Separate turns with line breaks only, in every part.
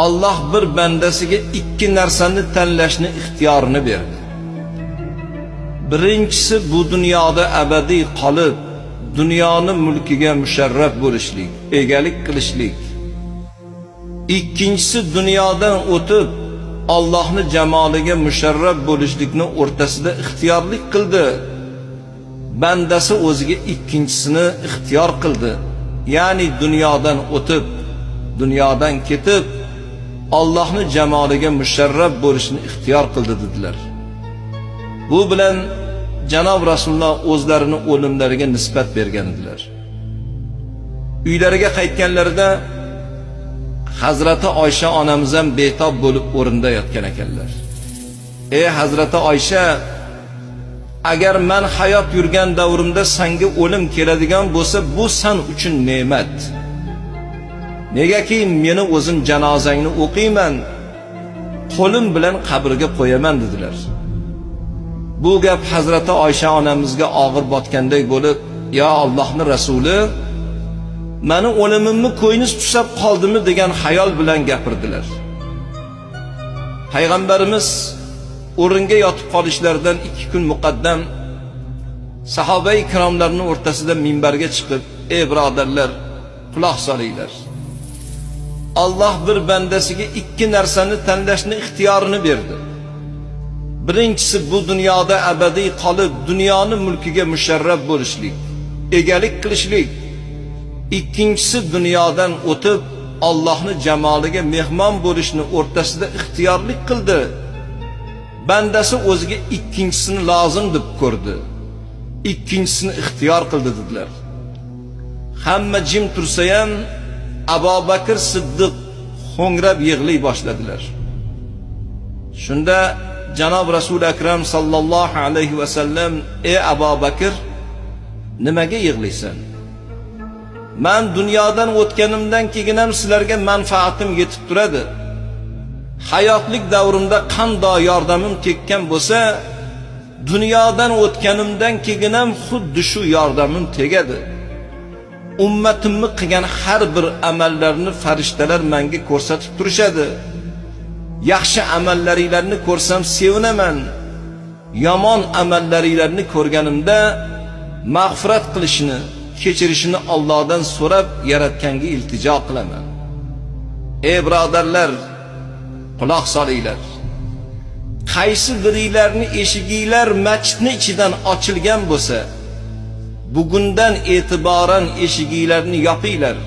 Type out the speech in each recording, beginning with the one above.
Alloh bir bandasiga ikki narsani tanlashni ixtiyorini berdi. Birinchisi bu dunyoda abadiy qolib, dunyoni mulkiga musharraf bo'lishlik, egalik qilishlik. Ikkinchisi dunyodan o'tib, Allohni jamoliga musharraf bo'lishlikni o'rtasida ixtiyorlik qildi. Bandasi o'ziga ikkinchisini ixtiyor qildi. Ya'ni dunyodan o'tib, dunyodan ketib, Allohni jamoliga musharraf bo'lishni ixtiyor qildi dedilar. Bu bilan janob Rasululloh o'zlarini o'limlariga nisbat bergan edilar. Uylariga qaytganlarida Hazrati Oysha onamiz ham betob bo'lib o'rinda yotgan ekanlar. Ey Hazrati Oysha, agar men hayot yurgan davrimda senga o'lim keladigan bo'lsa, bu san uchun ne'mat. Negaki meni o'zim janozangni o'qiyman, qo'lim bilan qabrga qo'yaman dedilar. Bu gap Hazrati Oysha onamizga og'ir botganday bo'lib, "Ya Allohning rasuli, meni o'limimni ko'yniz tusab qoldimi?" degan xayol bilan gapirdilar. Payg'ambarimiz o'ringa yotib qolishlaridan 2 kun muqaddam sahoba ikromlarning o'rtasida minbarga chiqib, "Ey birodarlar, quloq solinglar. Alloh bir bandasiga ikki narsani tanlashni ixtiyorini berdi. Birinchisi bu dunyoda abadiy qolib, dunyoni mulkiga musharraf bo'lishlik, egalik qilishlik. Ikkinchisi dunyodan o'tib, Allohning jamoliga mehmon bo'lishni o'rtasida ixtiyorlik qildi. Bandasi o'ziga ikkinchisini lozim deb ko'rdi. Ikkinchisini ixtiyor qildi dedilar. Hamma jim tursa ham Abu Bakr Siddiq ho'ngrab yig'lay boshladilar. Shunda janob Rasul Akram sallallohu alayhi va sallam: "Ey Abu Bakr, nimaga yig'laysan? Men dunyodan o'tganimdan keyin ham sizlarga manfaatim yetib turadi. Hayotlik davrimda qanday yordamim tekkan bo'lsa, dunyodan o'tganimdan keyin ham xuddi shu yordamim tegadi. Ummatimni qilgan har bir amallarni farishtalar menga ko'rsatib turishadi. Yaxshi amallaringlarni ko'rsam sevinaman. Yomon amallaringlarni ko'rganimda mag'firat qilishini, kechirishini Allohdan so'rab yaratganga iltijo qilaman. Ey birodarlar, quloq solinglar. Qaysi biringlarni eshiginglar masjidni ichidan ochilgan bo'lsa, bugundan e'tiboran eshiginglarni yopinglar.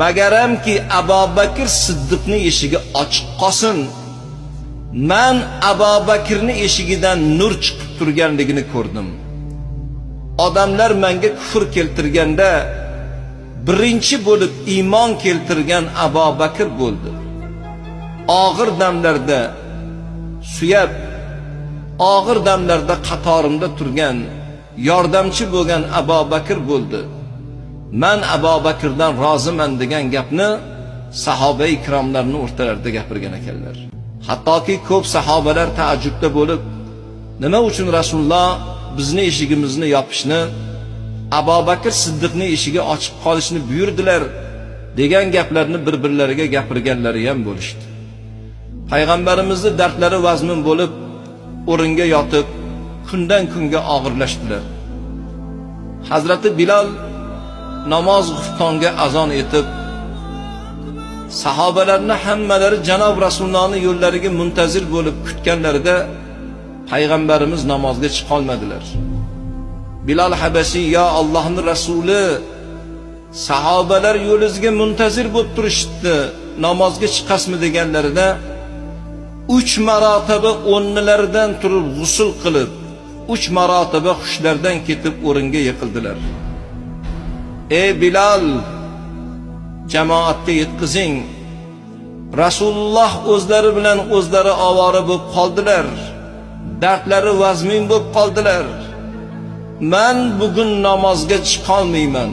Magaramki Abu Bakr Siddiqning eshigi ochiq qolsin. Men Abu Bakrning eshigidan nur chiqib turganligini ko'rdim. Odamlar menga kufr keltirganda birinchi bo'lib iymon keltirgan Abu Bakr bo'ldi. Og'ir damlarda suyab, og'ir damlarda qatorimda turgan, yordamchi bo'lgan Abu Bakr bo'ldi. Men Abu Bakrdan roziman degan gapni sahoba ikromlarning o'rtalarida gapirgan ekanlar. Hattoki ko'p sahobalar taajjubda bo'lib, nima uchun Rasululloh bizni eshigimizni yopishni, Abu Bakr Siddiqning eshigi ochiq qolishini buyurdilar degan gaplarni bir-birlariga gapirganlari ham bo'lishdi. Payg'ambarimizning dardlari vazmin bo'lib, o'ringa yotib, kundan kunga og'irlashdilar. Hazrati Bilal namoz xuftonga azon etib, sahobalarni hammalari janob Rasulullohning yo'llariga muntazir bo'lib kutganlarida payg'ambarimiz namozga chiqa olmadilar. Bilal Habashiy: "Ya Allohning rasuli, sahobalar yo'lingizga muntazir bo'lib turishdi, namozga chiqasizmi?" deganlarida 3 marotaba o'rnlaridan turib g'usul qilib, 3 marotaba hushlardan ketib o'ringa yiqildilar. "Ey Bilal, jamoatga yetkazing. Rasululloh o'zlari bilan o'zlari ovora bo'lib qoldilar. Dardlari vazmin bo'lib qoldilar. Men bugun namozga chiqa olmayman.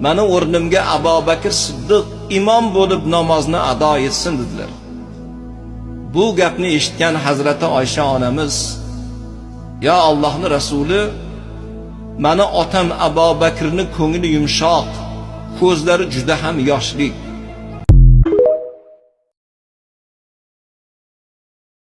Meni o'rnimga Abu Bakr Siddiq imom bo'lib namozni ado etsin" dedilar. Bu gapni eshitgan Hazrati Oysha onamiz: "Ya Allohning rasuli, mani otam Abu Bakrning ko'ngli yumshoq, ko'zlari juda ham yoshlik.